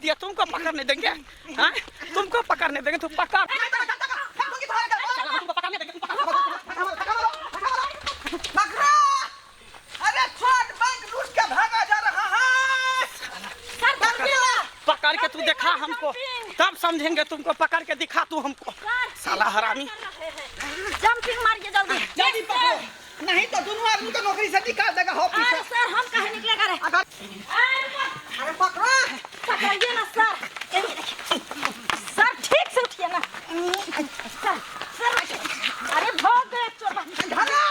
दिया, तुमको पकड़ने देंगे? हाँ, तुमको पकड़ने देंगे? तुम पकड़, तुमको पकड़ने देंगे? पकड़ो! अरे चोर बैंक लूट के भागा जा रहा है। सर पकड़ के तू देखा हमको, तब समझेंगे तुमको। पकड़ के दिखा तू हमको, साला हरामी। जंपिंग मारिए जल्दी। जल्दी पकड़ो, नहीं तो दोनों आदमी को नौकरी से निकाल देगा अरे ऑफिसर। सर, हम काहे निकलेगा रे? अगर अरे अरे पकड़ो। पकड़िए ना सर, ये देखिए। सर ठीक से उठिए ना सर। सर अरे भाग गए चोर। धरा।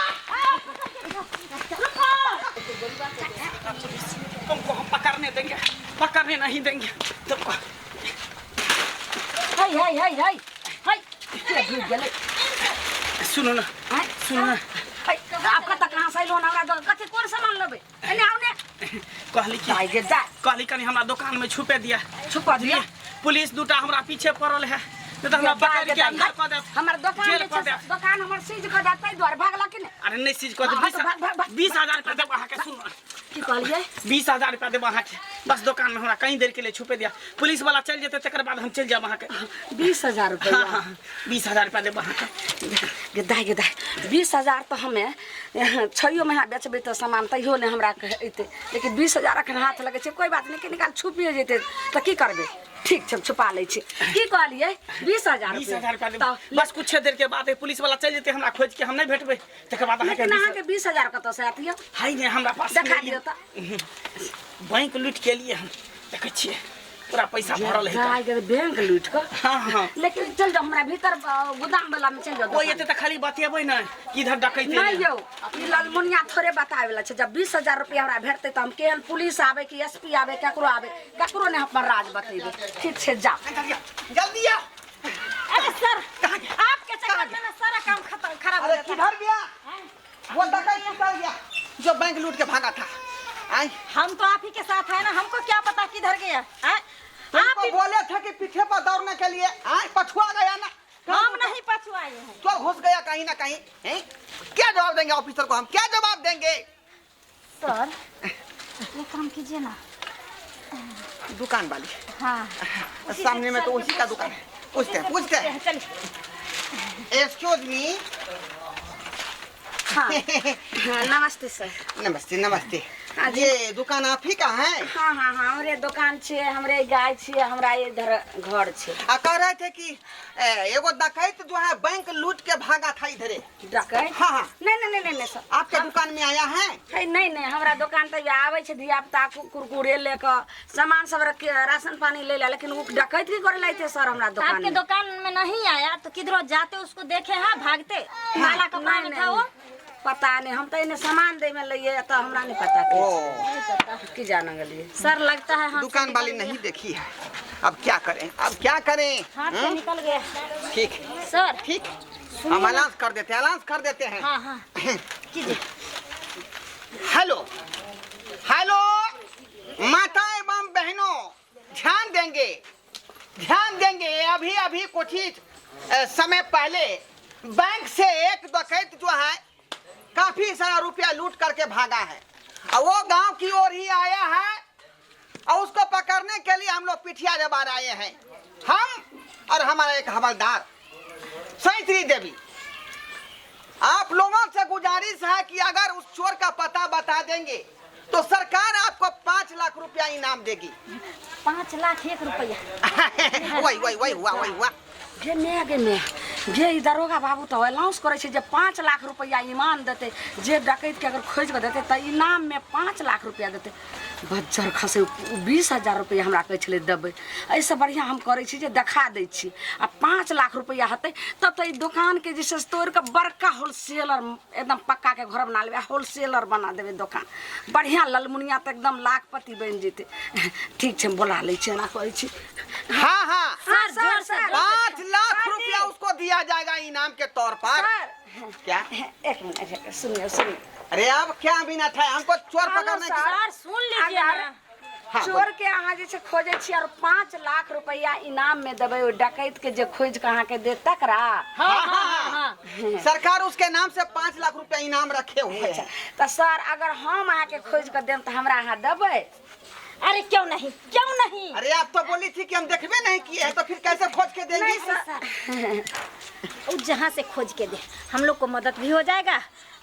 रुको। तुमको हम पकड़ने देंगे? पकड़ने नहीं देंगे तुमको। हाय हाय हाय हाय हाय, के डूब गेलै? सुनो ना, सुनो ना। हाय, आपका तऽ कहाँ से अइलो हमरा दऽ कथी कोन सामान लेबै? एने आउ ने। कहली कि दाइ गे दाइ। कहली कनी हमरा दुकान में छुपे दिया। छुपा दिया? पुलिस दूटा हमरा पीछे पड़ल है, नहीं तऽ हमरा पकड़ के अंदर कऽ देत। हमर दोकान जेल जे कऽ छै, देत। दोकान हमर सीज कऽ देत, ताहि दुआरे भागला कि नहि? अरे नहीं, सीज कऽ हाँ, देत। तऽ भाग, भाग, भाग। 20,000 रुपया देब अहाँके, सुन। की कहलियै? 20,000 रुपया देब अहाँके, बस दुकान में हमरा कहीं देर के लिए छुपे दिया। पुलिस वाला चलि जेतै, तकर बाद हम चलि जायब अहाँके। 20,000 रुपया? हाँ हाँ, 20,000 रुपया देब अहाँके। गे दाइ गे दाइ, 20,000 तऽ हमे छओ महीना बेचबै तऽ सामान तैयो नहि हमरा अयतै, लेकिन 20,000 एखन हाथ लगै छै। कोइ बात नहि, कनि काल छुपिए जेतै तऽ की करबै? ठीक छै, हम छुपा लै छी। की कहलियै, 20,000? 20,000 रुपया देब। तऽ बस कुछ देर के बाद पुलिस वाला चलि जेतै, हमरा खोज के हम नहि भेटबै, तकर बाद अहाँके। लेकिन अहाँके 20,000 कतऽसँ आयत यौ? है नहि हमरा पास। देखा दियौ तऽ। बैंक लूटि के लिए हम, देखै छियै, पूरा पैसा भरल है। दाइ गे, बैंक लूटि कऽ? हाँ। लेकिन चलि जाउ हमरा भीतर गोदाम वाला में चलि जाउ। कोई दोकान। एते तऽ खाली बतेबै ने कि इधर डकैत। नहीं यौ, ई ललमुनिया थोड़े बतावे वाला छै। जब 20,000 रुपया हमरा भेटतै तऽ हम केहन पुलिस आवे कि एसपी आवे, केकरो आवे, ककरो नहि अपन राज बतेबै। ठीक छै, जाउ। जल्दी आओ। अरे सर, आपके चक्कर में ना सारा काम खत्म खराब हो अरे जाता है। किधर गया वो डकैत? निकल गया जो बैंक लूट के भागा था? आई। हम तो आप ही के साथ है ना, हमको क्या पता किधर गया हैं? आप तुमको ही बोले थे कि पीछे पर दौड़ने के लिए, आए पछुआ गया ना। हम नहीं पछुआए हैं। चोर घुस गया कहीं ना कहीं, हैं? क्या जवाब देंगे ऑफिसर को हम, क्या जवाब देंगे? सर, एक काम कीजिए ना। दुकान वाली? हाँ। सामने में तो उसी का दुकान है, पूछते हैं, पूछते हैं। चलिए। Excuse me. हाँ हाँ, नमस्ते सर। नमस्ते नमस्ते। हाँ जी। ये दुकान आप ही का है? हाँ, हमरे दोकान छै, हमरे गाय छियै, हमरा इधर घर छै। आ कह रहे थे कि एगो डकैत जो है बैंक लूट के भागा था इधरे। डकैत? हाँ। नहीं नहीं नहीं नहीं सर। आपके दुकान में आया है? है नहीं नहीं, हमरा दोकान तऽ आबै छै धिया पुता कुरकुरे ले कऽ, सामान सब रख, राशन पानी ले ला, लेकिन ओ डकैत की करे लाइते सर हमरा दोकान आपके में? दुकान में नहीं आया तो किधरो जाते उसको देखे हैं भागते, काला कपड़ा नहीं, में नहीं, था वो। नहीं। पता नहीं, हम तऽ एने सामान दै में लइए तऽ हमरा नहीं पता ओ की की जाने गेलियै। सर, लगता है हाथ से दुकान निकल वाली गया। नहीं देखी है। अब क्या करें, अब क्या करें? हाथ से निकल गया। ठीक। सर। ठीक, हम अनाउंस कर देते हैं, अनाउंस कर देते हैं। हाँ, कीजिए। हेलो हेलो, माता एवं बहनों, ध्यान देंगे, ध्यान देंगे। अभी अभी कुछ ही समय पहले बैंक से एक डकैत जो है काफी सारा रुपया लूट करके भागा है और वो गांव की ओर ही आया है और उसको पकड़ने के लिए हम लोग पिठिया जबार आए हैं, हम और हमारा एक हवलदार सैत्री देवी। आप लोगों से गुजारिश है कि अगर उस चोर का पता बता देंगे तो सरकार आपको 5 लाख रुपया इनाम देगी। 5 लाख एक रुपया? वही वही वही हुआ, वही हुआ। गे my गे my गे, ई दरोगा बाबू तऽ अनाउंस करै छै जे 5 लाख रुपैआ इनाम देतै, जे डकैतके अगर खोजि कऽ देतै तऽ इनाममे 5 लाख रुपैआ देतै। बज्जर खसै, ओ 20,000 रुपैआ हमरा कहै छलै देबै। एहिसँ बढ़िआँ हम करै छी जे देखा दै छी आ 5 लाख रुपैआ हेतै तब तऽ ई दोकानके जे छै से तोड़ि कऽ बड़का होलसेलर, एकदम पक्काके घर बना लेबै आ होलसेलर बना देबै दोकान। बढ़िआँ ललमुनिया तऽ एकदम लाखपति बनि जेतै। ठीक छै, हम बोला लै छी, एना करै छी। हाँ। सर, जोर से। 5 लाख रुपया उसको दिया जाएगा इनाम के तौर पर। सर। क्या? एक मिनट, एक मिनट, सुनिए सुनिए। अरे, अब क्या मिनट है? हमको चोर पकड़ने की सर, सुन लीजिए अगर ना। हाँ, चोर के अहाँ जे छै खोजै छी और 5 लाख रुपैआ इनाम में देबै ओहि डकैत के जे खोजि के अहाँके देत तकरा? हाँ। सरकार उसके नाम से 5 लाख रुपया इनाम रखे हुए है। तऽ सर, अगर हम अहाँके खोजि कऽ देब तऽ हमरा अहाँ देबै? अरे क्यों नहीं, क्यों नहीं? अरे आप तो बोली थी कि हम देखबे नहीं किए हैं, तो फिर कैसे खोज के देंगी? अरे सर, वो जहाँ से खोज के दे, हम लोग को मदद भी हो जाएगा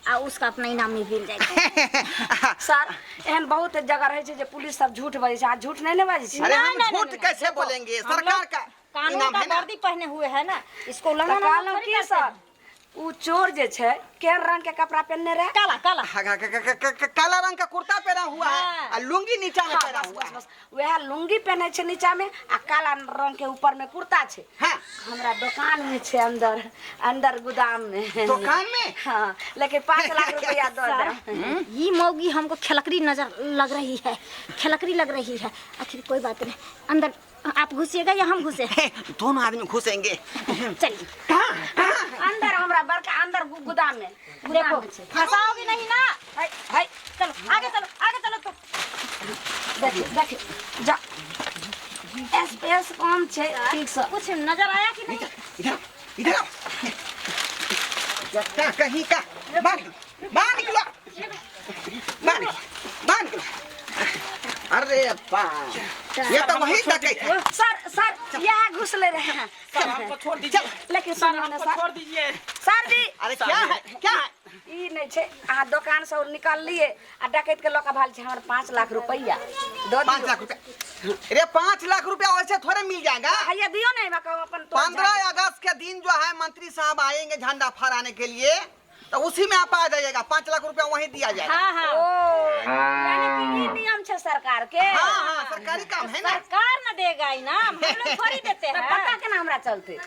और उसका अपना इनाम भी मिल जाएगा। सर, एहन बहुत जगह रहे छै जे पुलिस सब झूठ बजै छै, आ झूठ नहीं ने बाजै छै। अरे ना, हम ना, ना, झूठ ना, ना। कैसे देखो, बोलेंगे? हम सरकार लोग का कानून इनाम का है ना। वर्दी पहने हुए है ना, इसको तऽ उल्लंघन हम कहलहुँ थोड़ी की करते सर, हैं। उ चोर जे छै केहन रंग के कपड़ा पहनने रहे? काला काला। हाँ, काला रंग का कुर्ता पहना हुआ है हाँ। और लुंगी नीचा में हाँ, पहना बस हुआ बस है। बस, वएह लुंगी पहने छै नीचा में आ काला रंग के ऊपर में कुर्ता छै। हाँ। हमरा दुकान में छै, अंदर अंदर गोदाम में। दुकान में? हाँ, लेकिन 5 लाख रुपया दऽ सर, देब। ये मौगी हमको खेलकड़ी नजर लग रही है, खेलकड़ी लग रही है। आखिर कोई बात नहीं, अंदर आप घुसिएगा या हम घुसे? दोनों आदमी घुसेंगे। चलिए। कहाँ कहाँ? अंदर हमरा बड़का अंदर गोदाम में, देखो, गोदाम में छै। फंसाओगे नहीं ना? है है। चलो आगे चलो, आगे चलो तो। देखिए देखिए, जा स्पेस कम छै, ठीक से। कुछ नजर आया कि नहीं? इधर इधर आओ। जत्ता कहीं का, बाहर निकलो, बाहर निकलो, बाहर निकलो, बाहर निकलो। अरे बाप, ये तो वही डकैत है। सर सर, यह घुसले रहे हैं। सर, हमको छोड़ दीजिए। लेकिन सर, सुनियो ने हमको सर। छोड़ दीजिए। सर जी। अरे क्या है, क्या है? ई नहीं छै, अहाँ दोकान से निकाललिए आ डकैत के लऽ के भागल छै, हमर 5 लाख रुपैया दऽ पाँच दियौ। लाख रुपया? अरे 5 लाख रुपया वैसे थोड़े मिल जाएगा। हैया दियो ने, हमरा कहू अपन तोड़। 15 अगस्त के दिन जो है मंत्री साहब आएंगे झंडा फहराने के लिए, तो उसी में आप आ जाइएगा, 5 लाख रुपया वहीं दिया जाएगा। हाँ हाँ। ओ, यानी कि ई नियम छै सरकार के? हाँ हाँ, सरकारी काम है ना। सरकार न देगा इनाम, हम लोग थोड़ी देते तऽ हैं। पता केना हमरा चलते?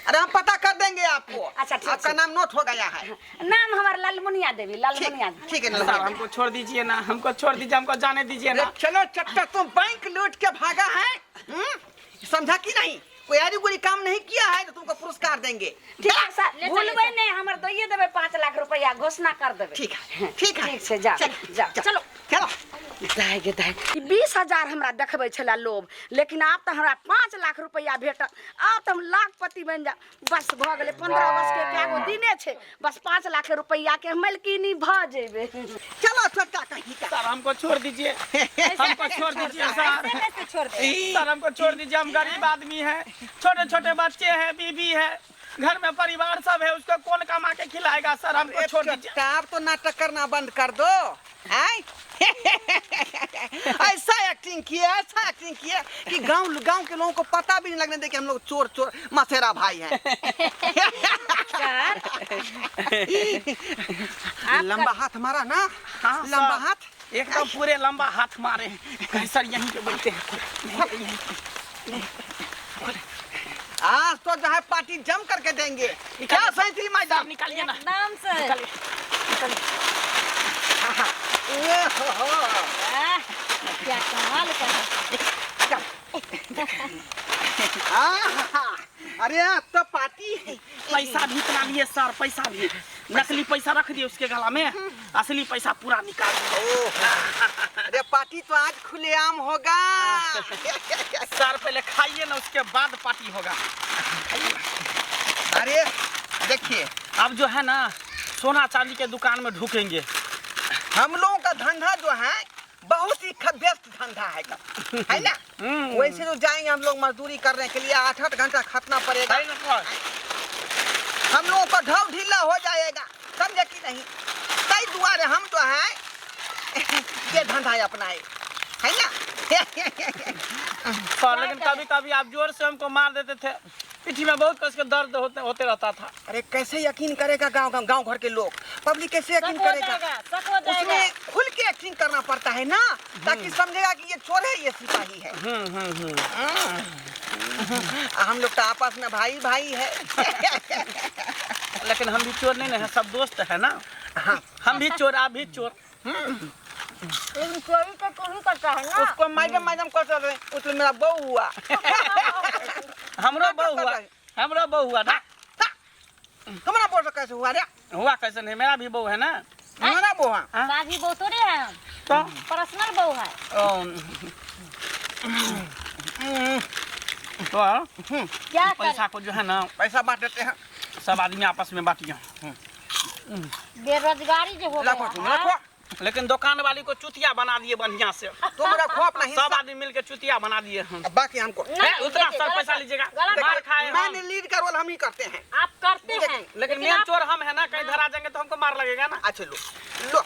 अरे हम पता कर देंगे आपको। अच्छा, ठीक आपका है। नाम नोट हो गया है। नाम हमर लालमुनिया देवी, लालमुनिया। ठीक ठीक है। सर, नलमुनिया। हमको छोड़ दीजिए ना, हमको छोड़ दीजिए, हमको जाने दीजिए अरे ना। चलो चट्टा, तुम बैंक लूट के भागा है, हम्म? समझा कि नहीं? कोई आरी गोरी काम नहीं किया है तो तुमको पुरस्कार देंगे। ठीक है सर। ले चलिए भूलबै सर। नहि, हमर दैये देबै, 5 लाख रुपैया घोषणा कर देबै। ठीक है, ठीक है। ठीक छै, जा। चलो, जा। चलो चलो। दाय गे दाय, ई 20,000 हमरा देखबै छलै लोभ, लेकिन आब तऽ हमरा 5 लाख रुपैआ भेटत। आब तऽ हम लाखपति बनि जायब। बस भऽ गेलै, 15 अगस्त के कएगो दिने छै, बस 5 लाख रुपैआ के मलकिनी भऽ जेबै। चलो छोटका कहीं का। सर, हमको छोड़ दीजिए, हमको छोड़ दीजिए सर। ऐसे कैसे छोड़ दे? सर, हमको छोड़ दीजिए, हम गरीब आदमी हैं, छोटे छोटे बच्चे हैं, बीवी है, घर में परिवार सब है, उसको कौन कमा के खिलाएगा? सर, हमको छोड़ दीजिए। चट्टा, अब तो नाटक करना बंद कर दो। आय ऐसा एक्टिंग किया, ऐसा एक्टिंग किया कि गांव गांव के लोगों को पता भी नहीं लगने दे कि हम लोग चोर चोर मसेरा भाई हैं। सर, लंबा हाथ मारा ना? हाँ, लंबा सर। हाथ। एकदम पूरे लंबा हाथ मारे हैं। सर, यहीं पे बैठते हैं, यहीं पे। आज तो जो है पार्टी जम करके देंगे। क्या सही मैडम? निकालिए ना। एकदम से। निकालिए। ए हो हो। वाह, क्या कमाल का है। आहा, अरे अब तो पार्टी है। पैसा भी इतना लिए सर, पैसा भी नकली पैसा रख दिए उसके गला में, असली पैसा पूरा निकाल दिए। ओह, अरे पार्टी तो आज खुलेआम होगा। सर, पहले खाइए ना, उसके बाद पार्टी होगा। अरे देखिए। अब जो है ना सोना चांदी के दुकान में ढुकेंगे। हम लोगों का धंधा जो है बहुत ही बेस्ट धंधा है का, है ना? हम्म। वैसे जो जाएंगे हम लोग मजदूरी करने के लिए, 8-8 घंटा खटना पड़ेगा। सही ना सर? हम लोगों का ढाव ढीला हो जाएगा, समझे कि नहीं? कई दुआरे हम जो है ये धंधा अपनाए है ना। सर, लेकिन कभी कभी आप जोर से हमको मार देते थे, पीठी में बहुत कस के दर्द होते होते रहता था। अरे कैसे यकीन करेगा गांव गांव गांव घर के लोग, पब्लिक कैसे यकीन शक हो करेगा? जाएगा, शक हो जाएगा। उसमें खुल के एक्टिंग करना पड़ता है ना, ताकि समझेगा कि ये चोर है, ये सिपाही है। हम्म हम्म हम्म हम लोग तो आपस में भाई भाई है। लेकिन हम भी चोर नहीं ना है, सब दोस्त है ना। हम भी चोर, आप भी चोर। लेकिन चोरी तो तू ही करता है ना। उसको मैडम मैडम कर रहे, उसमें मेरा बहू हुआ। हमरो बहू हुआ, हमरो बहू हुआ ना। तुम्हारा बहू कैसे हुआ रे? हुआ कैसे नहीं, मेरा भी बहू है ना। मेरा बहू है? हाँ? साझी बहू थोड़ी है हम। तो पर्सनल बहू है। तो क्या कर पैसा को जो है ना पैसा बांट देते हैं। सब आदमी आपस में बांटिए। बेरोजगारी जो हो रखो गया तुम है। रखो। लेकिन दुकान वाली को चुतिया बना दिए बढ़िया से। तुम रखो अपना सब हिस्सा, आदमी मिलके चुतिया बना दिए हम। बाकी हमको। नहीं, उतना देखिए, सर गलत पैसा है, लीजिएगा। गलत मार है। खाए हम। मैंने लीड का रोल हम ही करते हैं। आप करते हैं, लेकिन मेन आप- चोर हम है ना, कहीं धरा जाएंगे तो हमको मार लगेगा ना। अच्छा लो लो,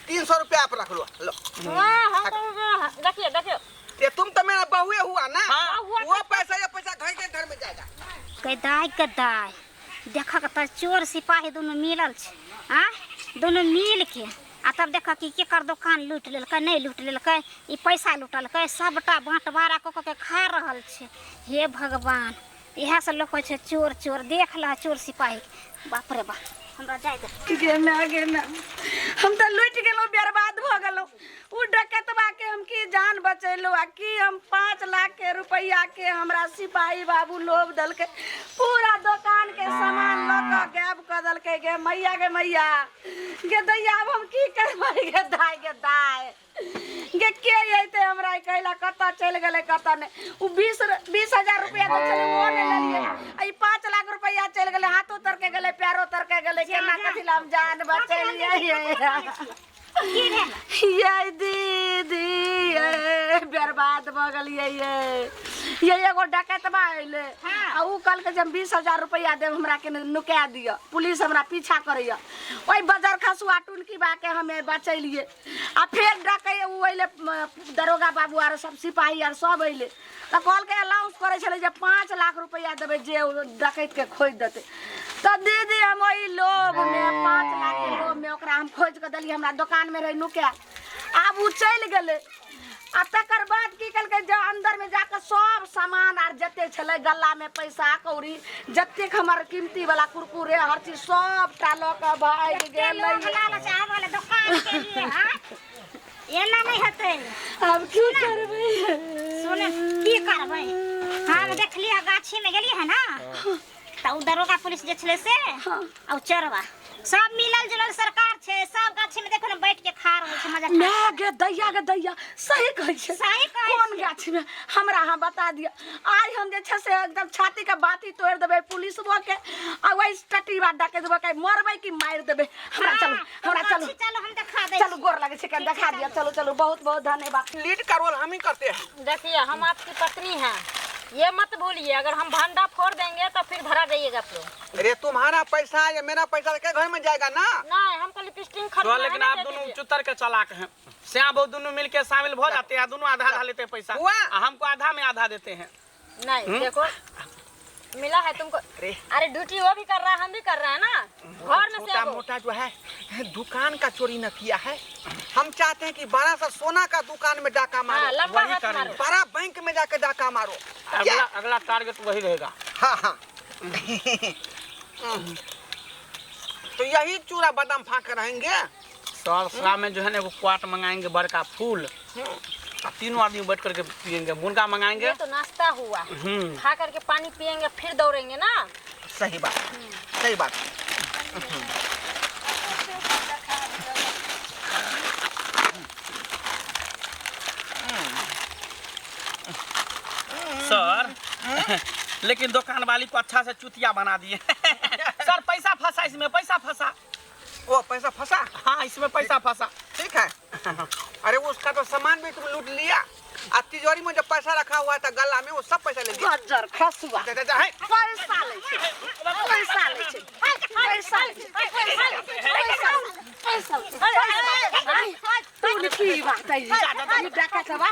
300 रुपया आप रख लो। लो हाँ, हम तो देखिए देखिए, ये तुम तो मेरा बहुए हुआ ना। हाँ। वो पैसा ये पैसा घर के घर में जाएगा। गदाय गदाय देखक तऽ चोर सिपाही दुनू मिलल छै। आ दुनू मिल के आ तब देखक कि केकर दोकान लूटि लेलकै, नहि लूटि लेलकै, ई पैसा लूटलकै, सबटा बँटवारा कऽ कऽ के खा रहल छै। हे भगवान, इएह सब लोक कहै छै चोर चोर। देख लह चोर सिपाही, बाप रे बाप, हमरा जाय दे। गे माय गे माय, हम तऽ लुटि गेलहुँ, बर्बाद भऽ गेलहुँ। ओ डकैतबा के हम की जान बचेलहुँ आ की हम 5 लाख के रुपैआ के हमरा सिपाही बाबू लोभ देलकै, पूरा दोकान के सामान लऽ कऽ गायब कऽ देलकै। गे मैया गे मैया गे दैया, आब हम की करबै? गे दाय गे दाय गे, के अयतै हमरा कहला कतऽ चलि गेलै कतऽ नहि। ओ 20,000 रुपैआ तऽ छलै, ओहो नहि लेलियै, आ ई 5 लाख रुपैआ चलि गेलै, हाथो तरके गेलै, पैरो तरके गेलै। केना कथी लए हम जान बचेलियै? की भेल ये दीदी, ये बर्बाद भऽ गेलियै। ये एगो डकैतबा अयलै आ उ कहलकै जे हम 20,000 रुपैआ देब, हमरा के नुका दिअ, पुलिस हमरा पीछा करैया। ओहि बजर खसुआ टुनकी बा के हमे बचेलियै आ फेर डकै उ अयलै, दरोगा बाबू आर सब सिपाही आर सब अयलै तऽ कहलकै अनाउंस करै छलै जे 5 लाख रुपैआ देबै जे ओ डकैत के खोजि देतै। तऽ दीदी हम ओहि लोभमे, 5 लाख के लोभमे ओकरा हम खोजि कऽ देलियै, हमरा दोकानमे रहै नुकायल। आब ओ चलि गेलै आ तकर बाद की केलकै जे अन्दरमे जाकऽ सब सामान आर जते छलै, गल्लामे पैसा कौड़ी जतेक हमर कीमती वाला कुरकुरे हर चीज सबटा लऽ कऽ भागि एते गेलै। लोभ लालच आबल दोकान के लिए, हाँ? एना नहि हेतै। आब की करबै? सुन, की करबै, हम देखलियै गाछी में गेलियै है ना, तऽ उ दरोगा पुलिस जे छलै से आ उ चोरवा सब मिलल जुलल सरकार छै, सब गाछी में देखो ने बैठ के खा रहल छै मजा। माय गे दैया गे दैया, सही कहै छै? सही कहै कोन छियै। गाछी में हमरा अहाँ बता दिअ, आइ हम जे छै से एकदम छाती के बाती तोड़ि देबै पुलिसबो के आ ओहि टटीबा डकैतबो के। मरबै कि मारि देबै हमरा? चलू हमरा, चलू। गाछी चलो, हम देखा दै चलू, छी। गोर लगै छै, कनि देखा दिअ। चलू चलू, बहुत बहुत धन्यवाद। लीड का रोल हम ही करते हैं। देखिए, हम आपकी पत्नी हैं, ये मत भूलिए। अगर हम भंडा फोड़ देंगे तो फिर धरा जाइएगा आप लोग। अरे तुम्हारा पैसा या मेरा पैसा के घर में जाएगा ना। नहीं, हमको लिपस्टिक तो खरीदना है लेकिन ना, आप दे दोनों दीजिए। चुतर के चालाक हैं, श्याम बहुत दोनों मिलके शामिल हो जाते हैं, दोनों आधा आधा लेते हैं पैसा। हुआ। आ हमको आधा में आधा देते हैं। नहीं देखो, मिला है तुमको। अरे। अरे ड्यूटी वो भी कर रहा है, हम भी कर रहे हैं ना, घर में से छोटा वो। मोटा जो है दुकान का चोरी न किया है। हम चाहते हैं कि बड़ा सा सोना का दुकान में डाका हाँ, मारो, लंबा वही हाथ करेंगे। मारो। बड़ा बैंक में जाके डाका मारो। अगला क्या? अगला टारगेट वही रहेगा। हाँ हाँ, तो यही चूरा बादाम फाँक रहेंगे। सर शाम में जो है ना एगो क्वाट मंगाएंगे बड़का फूल, आ तीनों आदमी बैठ करके पियेंगे, मुर्गा मंगाएंगे। ये तो नाश्ता हुआ, हम्म। खा करके पानी पियेंगे फिर दौड़ेंगे ना। सही बात, सही बात। सर लेकिन दुकान वाली को अच्छा से चुतिया बना दिए। सर पैसा फंसा इसमें, पैसा फंसा। वो पैसा फंसा? हाँ, इसमें पैसा फंसा। ठीक है। अरे उसका तो सामान भी तुम लूट लिया, आ तिजोरी में जो पैसा रखा हुआ था गला में, वो सब पैसा ले लिया। बज्जर खसुआ जा, जा, जा, है। पैसा लै छै, पैसा लै छै, पैसा लै छै, पैसा पैसा पैसा। तू की बात है? ई डकैतबा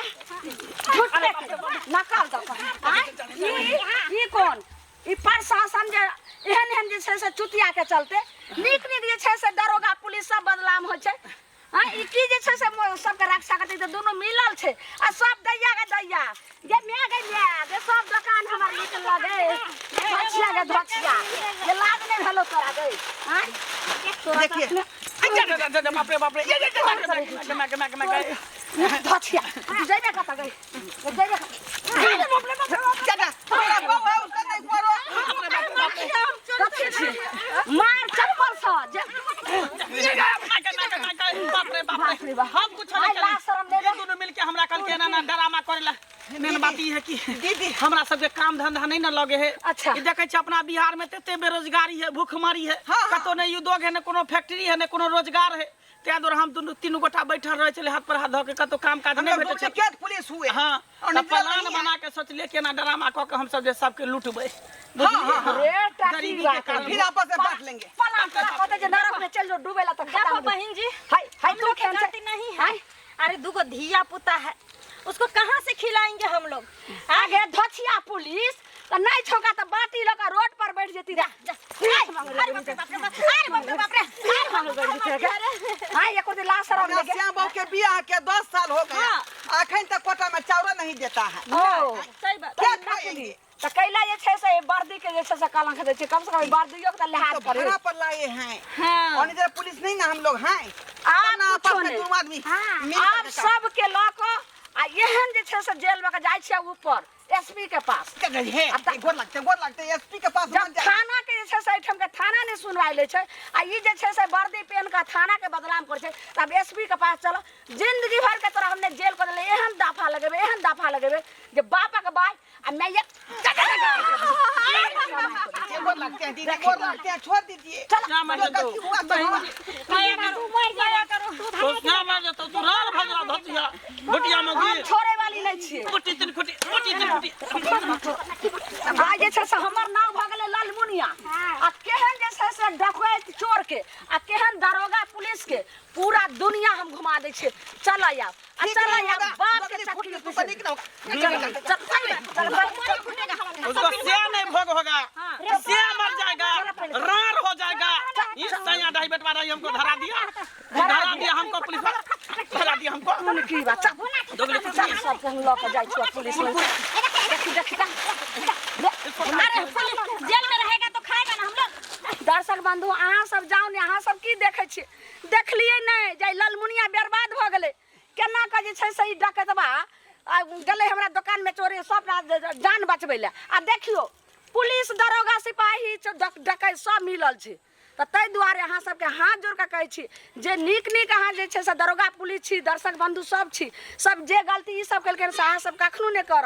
झूठे के नकल दऽ कऽ आँय? ई कोन ई प्रशासन जे एहन एहन जे छै से चुतिया के चलते नीक नीक जे छै से दरोगा पुलिस सब बदनाम होइ छै। हाँ, ई की जे छै से सबके रक्षा करतै तऽ दुनू मिलल छै आ सब दैया गे दैया गे my गे my गे, सब दोकान हमर नीक लगे। धोछिया गे धोछिया गे, लाज नहि भेलो तोरा गे? आँय? तोरा देखिए। जा, जा, जा, जा, बाप रे बाप रे, ये, ये, ये, my गे, my गे, my गे, my गे। धोछिया, तू जइबे कतऽ गई? जइबे कतऽ? जा, जा, मेरा बहू है, उसका नहीं करो। कथी छी? मार चप्पल सँ जे my गे, my गे, my गे, बाप रे बाप बाप रे रे, बाप। हम कुछ नहीं आइ लाज शरम नहि करी। रहे। दोनों मिलके हमरा कल के ना ना डरामा करेला। मेन बात ई है कि दीदी। हमरा सबके काम धंधा नहीं ना लगे है। अच्छा। ई देखै छी अपना बिहार में तते बेरोजगारी है, भूखमरी है। हाँ, हाँ। कतौ नहीं उद्योग है, न कोनो फैक्ट्री है, न कोनो रोजगार है। ताहि दुआरे हम दुनू तीनू गोटा बैठल रहै छलियै हाथ पर हाथ धऽ के कतौ काम काज हम नहि लोग भेटै छलै। डुप्लीकेट पुलिस हुए। हाँ, और तऽ निकलल प्लान नहीं है। बना के सोचलियै केना ड्रामा कऽ के हमसब जे सबके लुटबै। हाँ हाँ हाँ रे टाकी गरीबी के बात कारण। फिर आपस में बांट लेंगे। पलान तोरा कहते जे नरक में चल जो डूबे ला तऽ देखो खतम। बहन जी, हाय हाय, हम तू लोग के केहन छै? गलती नहीं है। अरे दूगो धिया पुता है, उसको कहाँ से खिलाएंगे हम लोग? आगे धोछिया पुलिस तऽ नहि छौका तऽ बाटी लऽ कऽ रोड पर बैठ जेती रे। जा, अरे बाप रे बाप रे बाप, अरे बाप रे बाप रे, अरे बाप रे बाप रे। हाय एको दिन लाज शरम हमरा लगे। श्याम बाबू के बियाह के 10 साल हो गया, अखन तक कोटा में चावल नहीं देता है। ओ सही बात। क्या खाएंगे? तऽ कैला जे छै से वर्दी के जे छै से कलंक दै छै, कम से कम वर्दियो के तऽ लिहाज तो करे। भाड़ा पर लाए हैं। हाँ। और इधर पुलिस नहीं ना हम लोग हैं। आब तब ना कुछो आपस में नहीं। दोनों आदमी मिल आब करके काम सबके लऽ कऽ आ एहन जे छै से जेल में के जाइ छियै ऊपर एसपी के पास। कर रही है। अब तक- गोर लगते, गोर लगते, एसपी के पास जब मत जाइए। थाना के जे छै से एहिठाम के थाना नहि सुनवाई लै छै आ ई जे छै से वर्दी पहन के थाना के बदनाम करै छै, तब एसपी के पास चलो। जिंदगी भर के तोरा हमने जेल कर देले, एहन दफा लगेबे, एहन दफा लगेबे जे बापक बाय आ मैं ये ये गोर लगते हैं दीदी, गोर लगते हैं, छोड़ दीजिए। ना मर जो जेतौ। गलती हुआ तो हुआ। दया करो, दया करो। तो ना मर जेतौ, तू राल भजरा धतिया भुटिया हम मौगी। छोड़े वाली नहीं छियै। कुटी तीन कुटी, कुटी तीन कुटी। आइ जे छै से हमर नाम भऽ गेलै ललमुनिया आ केहन जे छै से डकैत चोर के आ केहन दरोगा पुलिस के पूरा दुनिया हम घुमा दै छियै। चल आब आ ठीक चल नहीं आब होगा, बाप के बगली फूट चक्की के पीछे। ऊपर निकलो। चल चल चल चल। उसको से नहीं भोग होगा, से मर जाएगा, रार हो जाएगा। इस सैया ढाई बेटवा रही हमको धरा दिया, धरा दिया हमको पुलिस वाला, धरा दिया हमको। कोन की बात? चल दोगले चल, सबके हम लऽ कऽ जाइ छियै पुलिस लग। देखी देखी चल। अरे पुलिस जेल में रहेगा तो खाएगा ना हम लोग। दर्शक बंधु, अहाँ सब जाउ ने, अहाँ सब की देखै छियै? देखलियै नहि जे ललमुनिया बर्बाद भऽ गेलै केना कऽ जे छै से ई डकैतबा आ गेलै हमरा दोकानमे चोरी सब जान बचबै लए। आ देखियौ पुलिस दरोगा सिपाही डकैत सब मिलल छै। तऽ ताहि दुआरे अहाँ सबके हाथ जोड़ कऽ कहै छी जे नीक नीक अहाँ जे छै से दरोगा पुलिस छी, दर्शक बंधु सब छी, सब जे गलती ई सब केलकै से अहाँ सब कखनो नहि करब।